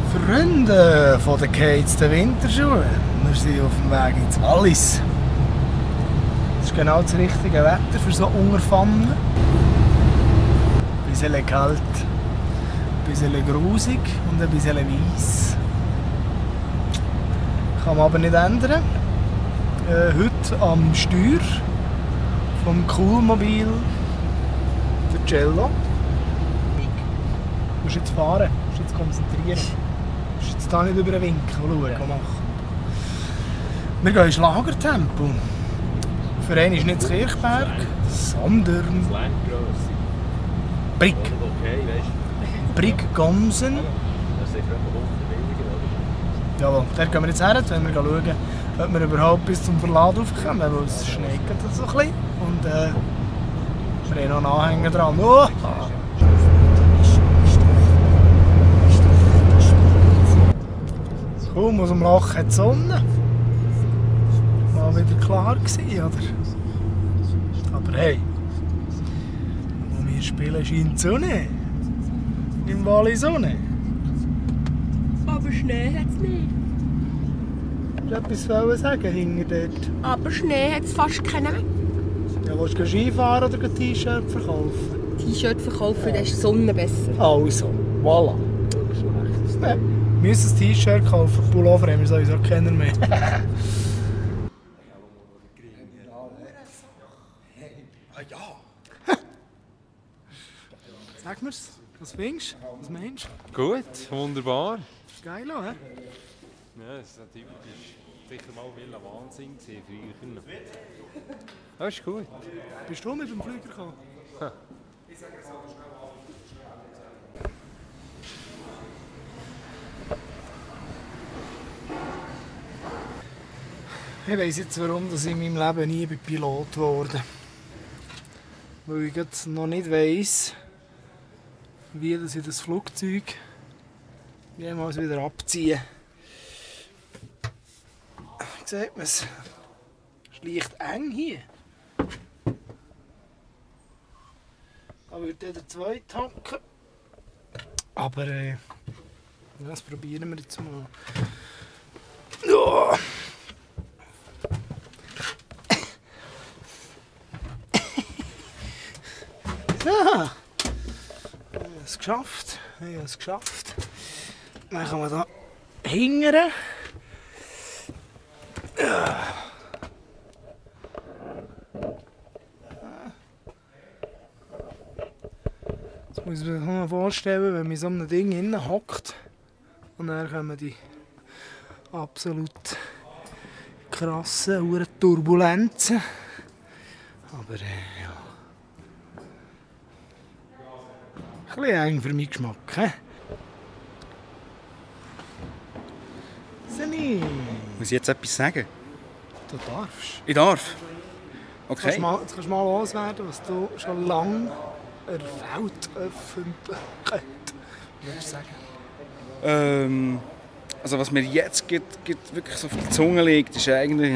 Freunde von den geheizten Winterschuhen, wir sind auf dem Weg ins Wallis. Das ist genau das richtige Wetter für so Unterfangen. Ein bisschen kalt, ein bisschen grusig und ein bisschen weiss. Kann man aber nicht ändern. Heute am Steuer vom Coolmobil der Cello. Du musst jetzt fahren, du musst jetzt konzentrieren. Du musst jetzt da nicht über den Winkel schauen. Wir gehen ins Lagertempo. Für einen ist nicht das Kirchberg, sondern Brig. Brig Gomsen. Jawohl, da gehen wir jetzt her, wenn wir schauen, ob wir überhaupt bis zum Verlad raufkommen, weil es schneit so ein bisschen. Und wir haben noch einen Anhänger dran. Oh! Kaum aus dem Loch hat die Sonne. Mal wieder klar gewesen, oder? Aber hey, wo wir spielen, scheint die Sonne. Im Wallis Sonne. Aber Schnee hat es nicht. Willst du etwas sagen, hinter dort? Aber Schnee hat es fast keinen mehr. Ja, willst du Skifahren oder T-Shirt verkaufen? T-Shirt verkaufen, da ist die Sonne besser. Also, voilà. Wir müssen ein T-Shirt kaufen, Pullover haben wir sowieso keiner mehr. Sag mir's, was findest du? Was meinst du? Gut, wunderbar. Geil, oder? Ja, das ist natürlich sicher mal viel Wahnsinn früher. Das ist gut. Bist du mit dem Flieger gekommen? Ich weiss jetzt, warum ich in meinem Leben nie Pilot geworden. Weil ich jetzt noch nicht weiss, wie ich das Flugzeug jemals wieder abziehe. Sieht man es? Es ist leicht eng hier. Da wird der zweite hocken. Aber das probieren wir jetzt mal. Ja. So. Ich habe es geschafft. Dann kann man da hingern. Jetzt muss man sich mal vorstellen, wenn man in so einem Ding innen hockt und dann kommen die absolut krassen Turbulenzen. Aber ja. Ein bisschen eng für meinen Geschmack. He? Seni! Muss ich jetzt etwas sagen? Du darfst. Ich darf? Okay. Jetzt kannst du mal loswerden, was du schon lange Weltöffentlichkeit würdest sagen. Also was mir jetzt wirklich so auf die Zunge liegt, ist eigentlich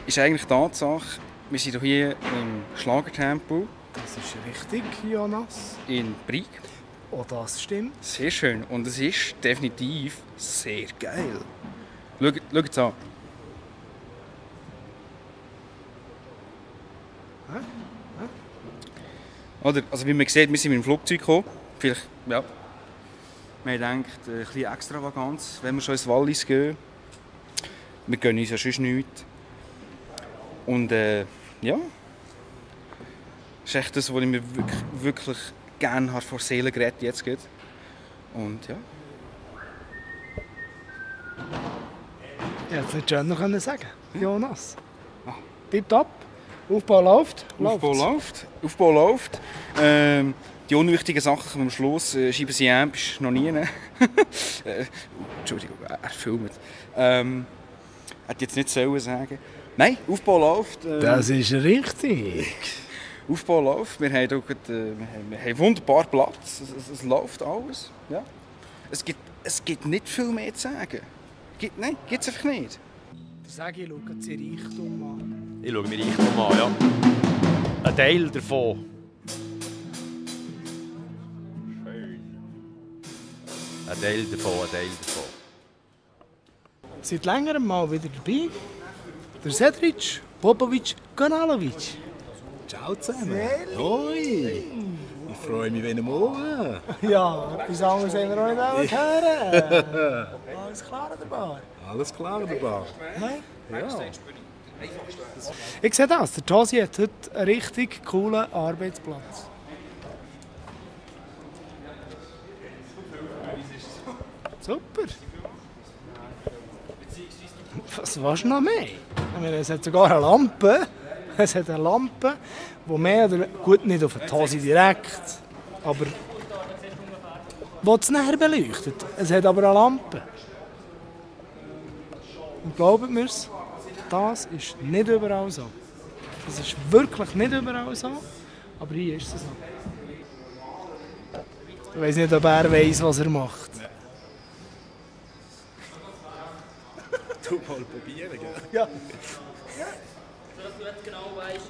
die Tatsache, wir sind hier im Schlagertempo. Das ist richtig, Jonas. In Brig. Oh, das stimmt. Sehr schön. Und es ist definitiv sehr geil. Schau jetzt an. Oder, also wie man sieht, wir sind mit dem Flugzeug gekommen. Vielleicht, ja. Wir haben gedacht, ein bisschen Extravaganz, wenn wir schon ins Wallis gehen. Wir gönnen uns ja sonst nichts. Und ja. Das ist echt das, was ich mir wirklich gerne vor Seelen geredet jetzt geht. Und ja. Ja, das hättest du noch sagen können, Jonas. Tipptopp. Aufbau läuft. Aufbau läuft. Die unwichtigen Sachen am Schluss schieben sie ein, bist noch nie. Entschuldigung, er filmt. Hätte jetzt nicht sollen sagen. Nein, Aufbau läuft. Das ist richtig. Aufbau läuft. Wir haben wunderbar Platz. Es läuft alles. Ja. Es gibt nicht viel mehr zu sagen. Nein, gibt es einfach nicht. Sag ich, schau dir Reichtum an. Ich schaue mir Reichtum an, ja. Ein Teil davon. Schön. Ein Teil davon, ein Teil davon. Seit längerem mal wieder dabei. Der Sedric, Popovic, Kanalovic. Ciao zusammen. Hoi. Ich freue mich, wenn ihr morgen. Ja, etwas anderes haben wir auch nicht hören. Alles klar an der Bar? Alles klar an der Bar. Nein? Ja. Ich sehe das. Der Tosi hat heute einen richtig coolen Arbeitsplatz. Super. Was willst du noch mehr? Ich meine, es hat sogar eine Lampe. Es hat eine Lampe, die mehr oder gut nicht auf den Tosi direkt, aber die es näher beleuchtet. Es hat aber eine Lampe. Und glaubt mir, das ist nicht überall so. Das ist wirklich nicht überall so, aber hier ist es so. Ich weiss nicht, ob er weiss, was er macht. Du mal probieren, gell? Ja.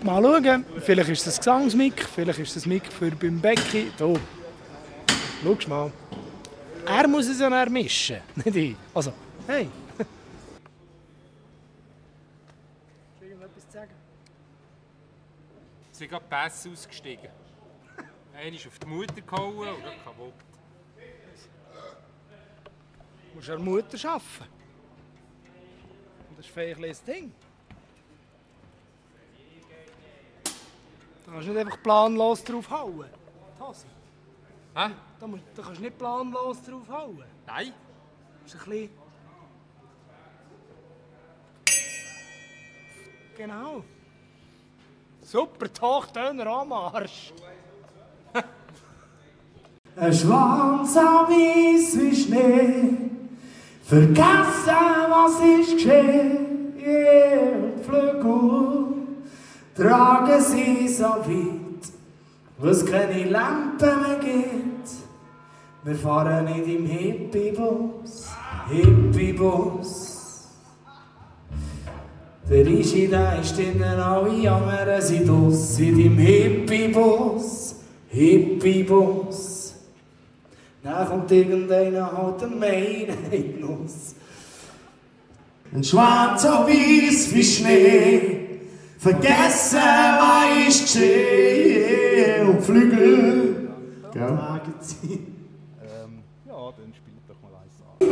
Mal schauen, vielleicht ist das Gesangsmic, vielleicht ist das Mic für beim Becky. Du, schau mal. Er muss es ja dann mischen, nicht ich. Also, hey. Hast du irgendetwas zu sagen? Es sind gerade Pässe ausgestiegen. Einer ist auf die Mutter gehauen und dann kaputt. Du musst an der Mutter arbeiten. Und das ist vielleicht ein Ding. Da kannst du nicht einfach planlos drauf hauen. Tosi. Hä? Da kannst du nicht planlos drauf hauen. Nein? Das ist ein bisschen... Genau. Super, Tochtöner am Arsch. Ein Schwanz am Eis wie Schnee. Vergessen, was ist geschehen. Yeah, Flügel tragen sie so weit, wo es keine Lampen mehr gibt. Wir fahren nicht im Hippie-Bus, Hippie-Bus. Der Ischi, der ist drinnen, alle anderen sind aus. In deinem Hippie-Bus, Hippie-Bus. Dann kommt irgendeiner halt eine Meinheit los. Ein Schwarz auf Weiß wie Schnee, vergessen, was ist geschehen. Und Flügel, tragen sie. Ja, dann spielt doch mal eins an.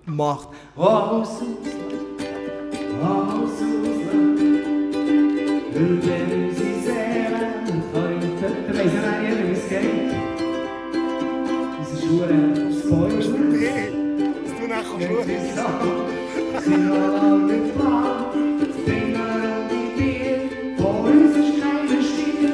Macht raus aus Land, über unsere Seelen und heute. Ich weiss ja nicht, wie es geht. Das ist nur ein Spoiler. Nee, dass du nachher schaust. Sie sind noch lange nicht klar, die Finger und die Bier, vor uns ist keine Stimme.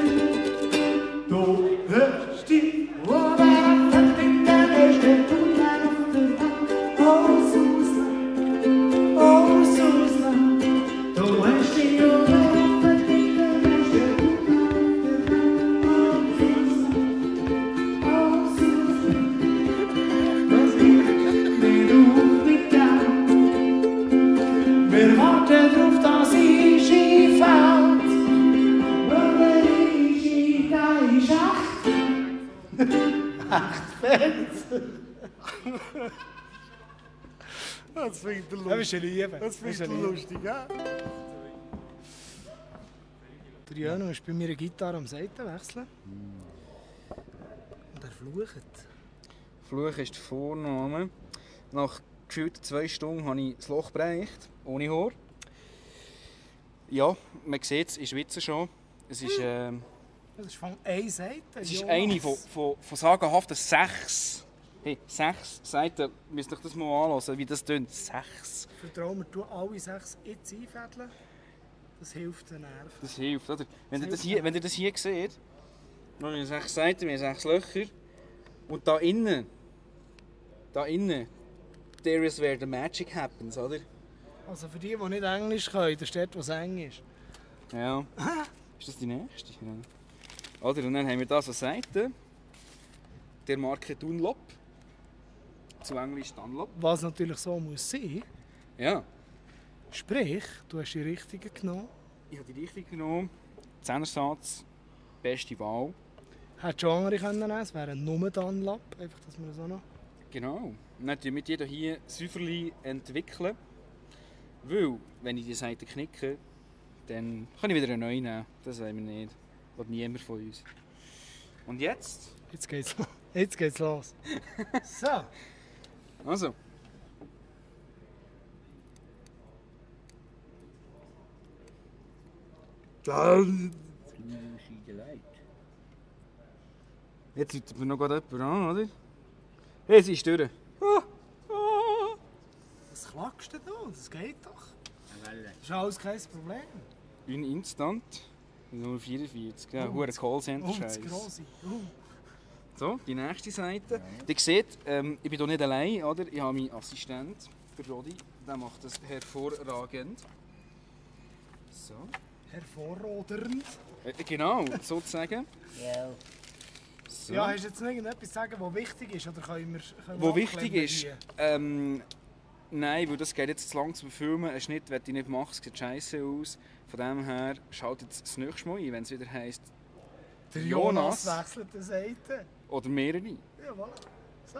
Das findet er lustig. Das ist eine Liebe. Das findet er lustig, ja? Der Jöno ist bei mir eine Gitarre am Seiten wechseln. Und er flucht. Fluch ist der Vorname. Nach gefühlten 2 Stunden habe ich das Loch bereicht, ohne Haar. Ja, man sieht es, ich schwitze schon. Es ist, Das ist von einer Seite. es ist eine von sagenhaften 6. Hey, 6 Seiten. Müsst ihr euch das mal anhören, wie das tönt. 6. Vertrau mir, du alle 6 jetzt einfädeln. Das hilft den Nerven. Das hilft, oder? Wenn ihr das hier seht, dann haben wir 6 Seiten, wir haben 6 Löcher. Und da innen, there is where the magic happens, oder? Also für die nicht Englisch können, das ist dort, wo es eng ist. Ja. Ist das die nächste? Ja. Oder? Und dann haben wir da so Seiten der Marke Dunlop. Zu Englisch Dunlop. Was natürlich so muss sein. Ja. Sprich, du hast die richtige genommen. Ich habe die richtige genommen. Zehnersatz, beste Wahl. Hätte schon andere können nehmen, es wäre nur Dunlop. Einfach, dass wir das auch noch... Genau. Und dann tun wir die hier säuferlich entwickeln. Weil, wenn ich die Seite knicke, dann kann ich wieder eine neue nehmen. Das wollen wir nicht. Das will niemand von uns. Und jetzt? Jetzt geht's los. So. Also. Jetzt läutet mir noch gerade jemand an, oder? Hey, sie ist durch. Was klackst du da? Das geht doch. Das ist alles kein Problem. In Instant. 044. Ja, hure Callcenter Das Scheiß. grosse. So, die nächste Seite. Ihr seht, ich bin hier nicht allein, oder? Ich habe meinen Assistent, der Rodi. Der macht das hervorragend. So. Hervorrodernd. Genau, sozusagen. Ja. So. Ja, hast du jetzt noch irgendetwas sagen, was wichtig ist? Oder können wir Wo wichtig abklemmen ist, hier? nein, weil das geht jetzt zu lang zu filmen. Einen Schnitt werde ich nicht machen, es sieht scheiße aus. Von dem her schaltet das nächste Mal ein, wenn es wieder heisst Der Jonas wechselt die Seite. oder mehrere. Ja, voilà. So.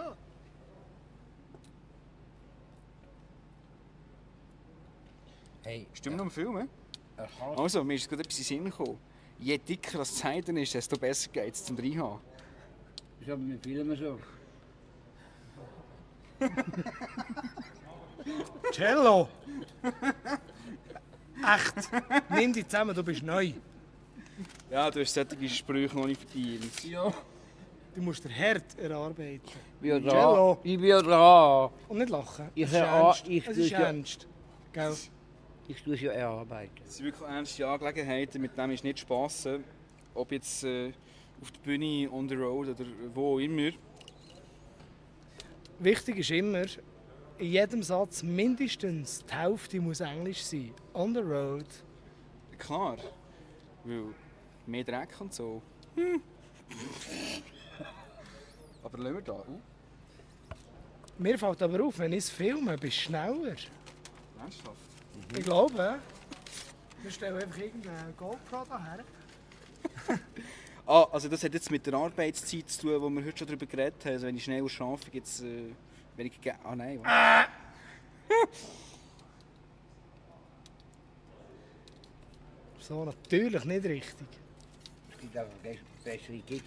Hey, Stimmt noch am Filmen? Also, mir ist gerade etwas in den Sinn gekommen. Je dicker das Zeiten ist, desto besser geht es zum Reinhaben. ich habe mit Filmen so. Cello! Echt! Nimm dich zusammen, du bist neu. Ja, du hast solche Sprüche noch nicht verdient. Ja. Du musst den Herd erarbeiten. Ich bin Cello. dran. Ich bin dran. Und nicht lachen. Ich Es ist höre ernst. an, ich Es ist tue ja- ernst. Gell? Ich tue es ja erarbeiten. Es sind wirklich ernste Angelegenheiten, mit dem ist nicht Spass. Ob jetzt auf der Bühne, on the road oder wo auch immer. Wichtig ist immer, in jedem Satz mindestens die Hälfte muss Englisch sein. On the road. Klar, weil mehr Dreck und so. Aber lassen wir da. Mir fällt aber auf, wenn ich es filme, bist du schneller. Ernsthaft? Ich glaube. Wir stellen einfach irgendeine GoPro daher. Also das hat jetzt mit der Arbeitszeit zu tun, wo wir heute schon darüber geredet haben. Also wenn ich schneller arbeite, gibt es weniger nein, was? So, natürlich nicht richtig. Es gibt einfach bessere Gig.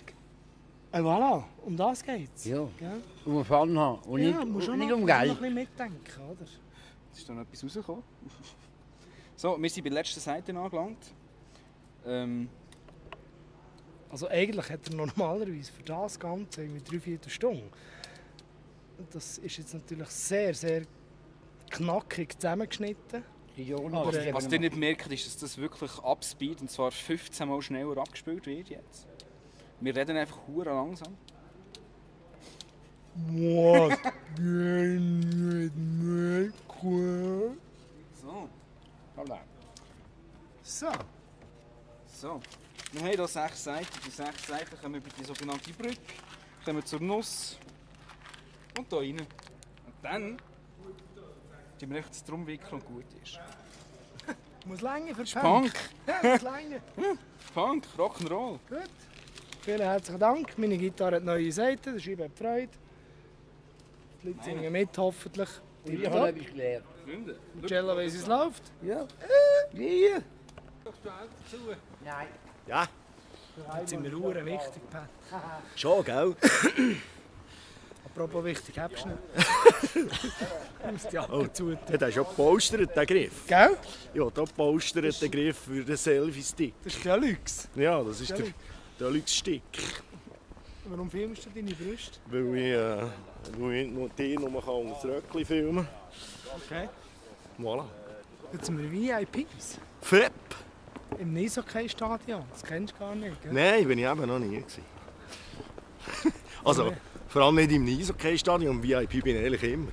Voilà, um das geht's. Ja. Gell? Um Fun haben und Ja, musst nicht, auch nicht noch, um noch ein Geld. bisschen mitdenken, oder? Jetzt ist da noch etwas rausgekommen. So, wir sind bei der letzten Seite angelangt. Also eigentlich hat er normalerweise für das Ganze irgendwie 3/4 Stunde. Und das ist jetzt natürlich sehr, sehr knackig zusammengeschnitten. Die Jonas, Aber, die Was haben ihr nicht merkt, ist, dass das wirklich upspeed und zwar 15 Mal schneller abgespielt wird jetzt. Wir reden einfach hure langsam. Was geht mit mir? So, Voilà. So, so. Wir haben hier 6 Seiten. Die 6 Seiten kommen über die sogenannte Brücke, kommen zur Nuss und hier rein. Und dann tun wir das drum wickeln und gut ist. muss länger für die Punk. Ja, muss länger. Punk, Rock'n'Roll. Gut. Vielen herzlichen Dank. Meine Gitarre hat neue Seiten, der Scheibe hat Freude. Die Leute singen mit, hoffentlich. Ich habe etwas gelernt. Cello weiss, wie es läuft. Ja. Hier. Nein. Ja, Jetzt sind wir verdammt wichtig, Pat. schon, gell? Apropos wichtig, hebst du nicht? Du musst die Jacke Oh, zutun. der hat schon gepolstert, den Griff. Gell? Ja, da gepolstert den Griff für den Selfie-Stick. Das ist Deluxe. Ja, das ist der Deluxe-Stick. Warum filmst du deine Brüste? Weil ich noch die noch mal das Röckchen filmen kann. Okay. Voilà. Jetzt sind wir VIPs. Fepp! Im Eishockey-Stadion. Das kennst du gar nicht, gell? Nein, bin ich eben noch nie gewesen. Also, vor allem nicht im Eishockey-Stadion, VIP bin ich eigentlich immer.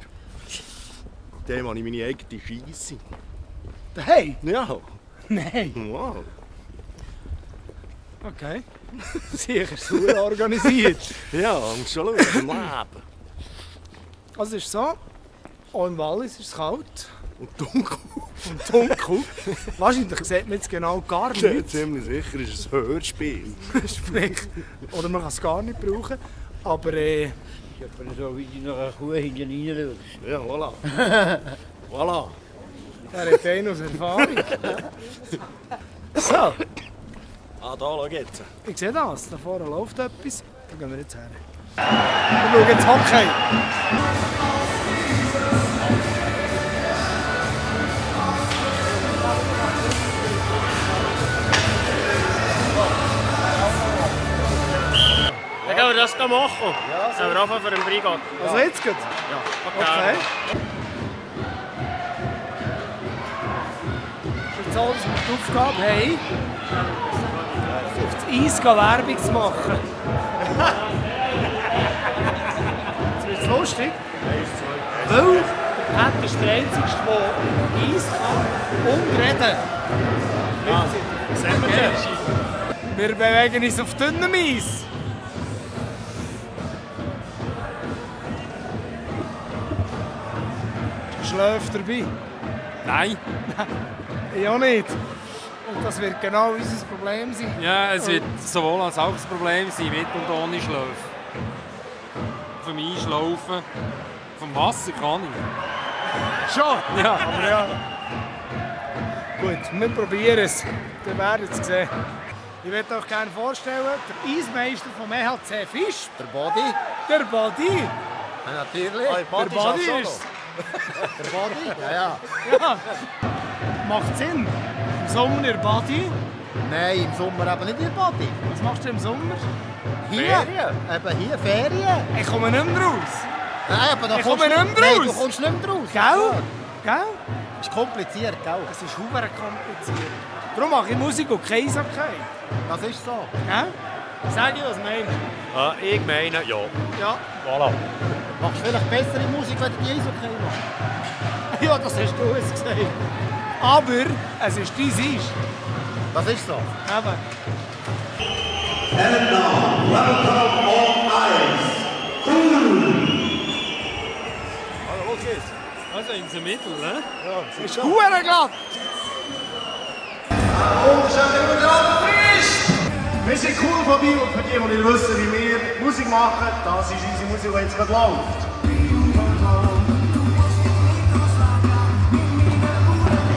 Dem habe ich meine eigene Scheisse. Hey! Ja, Nein! wow. Okay. Sicher, super organisiert. Ja, musst schon schauen, im Leben. Also es ist so, auch im Wallis ist es kalt Und dunkel. und dunkel. Wahrscheinlich sieht man jetzt genau gar Ja, nichts. ziemlich sicher ist es ein Hörspiel. Sprich, oder man kann es gar nicht brauchen. Aber Ich habe so wie du noch eine Kuh hinten rein schaust. Ja, voilà. Voilà. er hat einen aus Erfahrung. So, Ah, da, schau jetzt. ich sehe das. Da vorne läuft etwas. Da gehen wir jetzt her. Wir schauen jetzt Hockey. Dann gehen wir das machen. Ja, so. Wir anfangen für den Brigade. Also jetzt geht. Ja, Okay. Es ist so, dass wir die Aufgabe haben, auf das Eis Werbung zu machen. Jetzt wird es lustig. Weil Pat ist der Einzige, der Eis kann und reden. Wir bewegen uns auf dünnem Eis. Schläft dabei? Nein. Ich auch nicht. Und das wird genau unser Problem sein. Ja, es wird sowohl als auch das Problem sein, mit und ohne Schlaf. Vom Einschlafen, vom Wasser kann ich. Schon? Ja. Aber ja. Gut, wir probieren es. Ihr werdet es sehen. Ich würde euch gerne vorstellen, der Eismeister vom EHC Fisch. Der Body? Der Body. Ja, natürlich. Der Body ist Der Body? Ja, ja. ja. Macht Sinn. Im Sommer der Body. Nein, im Sommer eben nicht der Body. Was machst du im Sommer? Hier? Eben hier, Ferien. Ich komme nicht mehr raus. Nein, aber da Ich kommst komme du- nicht mehr Nein, raus. du kommst nicht mehr raus. Gell? Gell? Das ist kompliziert, gell? Es ist super kompliziert. Darum mache ich Musik und kein Eishockey. Das ist so. Gell? Sag ich, was meinst du? Ich meine, ja. Ja. Voilà. Machst du vielleicht bessere Musik, wenn du die Eishockey machst? Ja, das hast du es gesagt. Aber es ist dein Eis. Das ist so. Eben. Also in der Mitte, ne? Ist verdammt glatt. Wir sind cool von Biel und für die, die nicht wissen, wie wir Musik machen, das ist unsere Musik, die jetzt gerade läuft.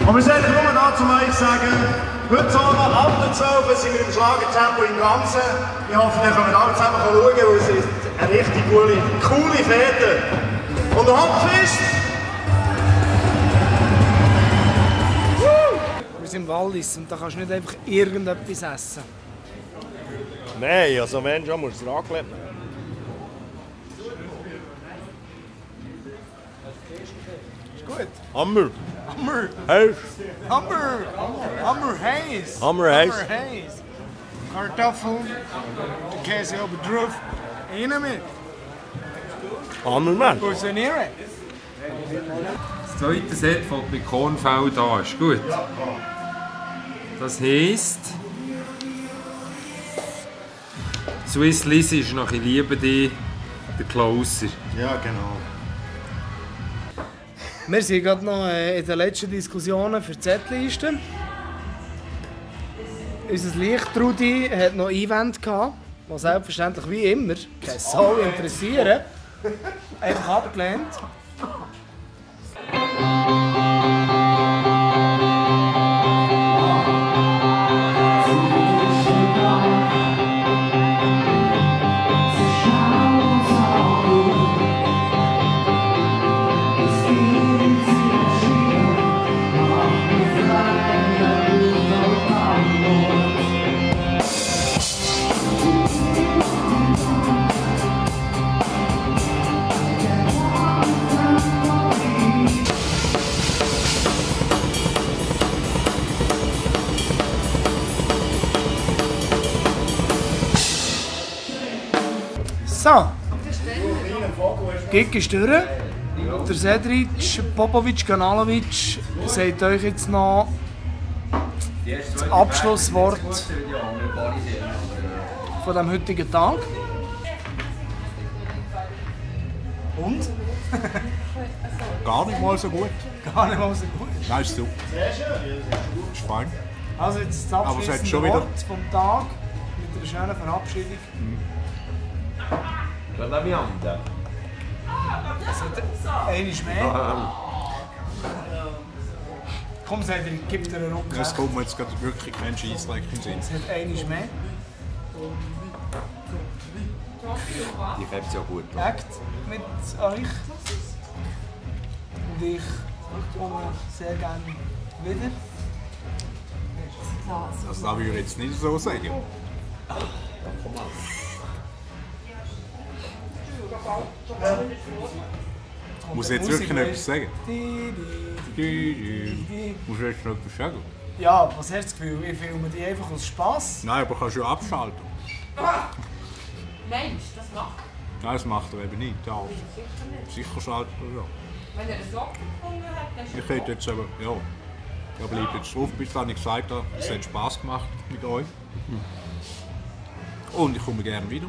Und wir sind nur da, um euch zu sagen, heute Abend ab der 12 sind wir im Schlagertempo im Ganzen. Ich hoffe, ihr könnt alle zusammen schauen, weil es ist eine richtig coole Fete. Und der Hauptfest! Wir sind im Wallis und da kannst du nicht einfach irgendetwas essen. Nein, also wenn schon, musst du es Raclette nehmen. Ist gut. Hammer. Hammer. Hey. Hammer. Hammer Hayes. Hammer Hayes. Hammer Hayes. Kartoffeln. Der Käse oben drauf. Rein mit. Hammer, Mann. Fusionieren. Das zweite Set fängt mit Kornfeld an, ist gut. Das heisst, Swiss Lizzy ist noch «Ich liebe dich», der Closer. Ja, genau. Wir sind gerade noch in den letzten Diskussionen für die Setliste. Unser Lichtrudi hat noch Event gehabt. was selbstverständlich wie immer keine Sau interessieren, einfach abgelehnt. So, Gig ist durch. Der Sedric, Popovic, Ganalovic sagt euch jetzt noch das Abschlusswort von dem heutigen Tag. Und? Gar nicht mal so gut. Gar nicht mal so gut. Nein, ist super. Ist fein. Also jetzt das Aber es hat schon abschließende wieder- Wort vom Tag mit einer schönen Verabschiedung. La vianda. Einmal mehr. Komm, Sedric, gib dir einen Ruck. Es kommt mir jetzt gerade wirklich kein Scheissdreck in den Sinn. Es hat einmal mehr. Die färbt ja gut. Act mit euch. Und ich komme sehr gerne wieder. Das darf ich jetzt nicht so sagen. Muss ich jetzt wirklich noch etwas sagen? Muss ich jetzt noch etwas sagen? Ja, was hast du das Gefühl? Ich filme die einfach aus Spass. Nein, aber kannst du ja abschalten. Mensch, das macht. Nein, das macht er eben nicht. Ja. Sicher schalten er ja. Wenn er einen Socken gefunden hat, dann Ich hätte jetzt aber, ja, da bleibt jetzt drauf, bis dann ich gesagt habe, es hat Spass gemacht mit euch. Und ich komme gerne wieder.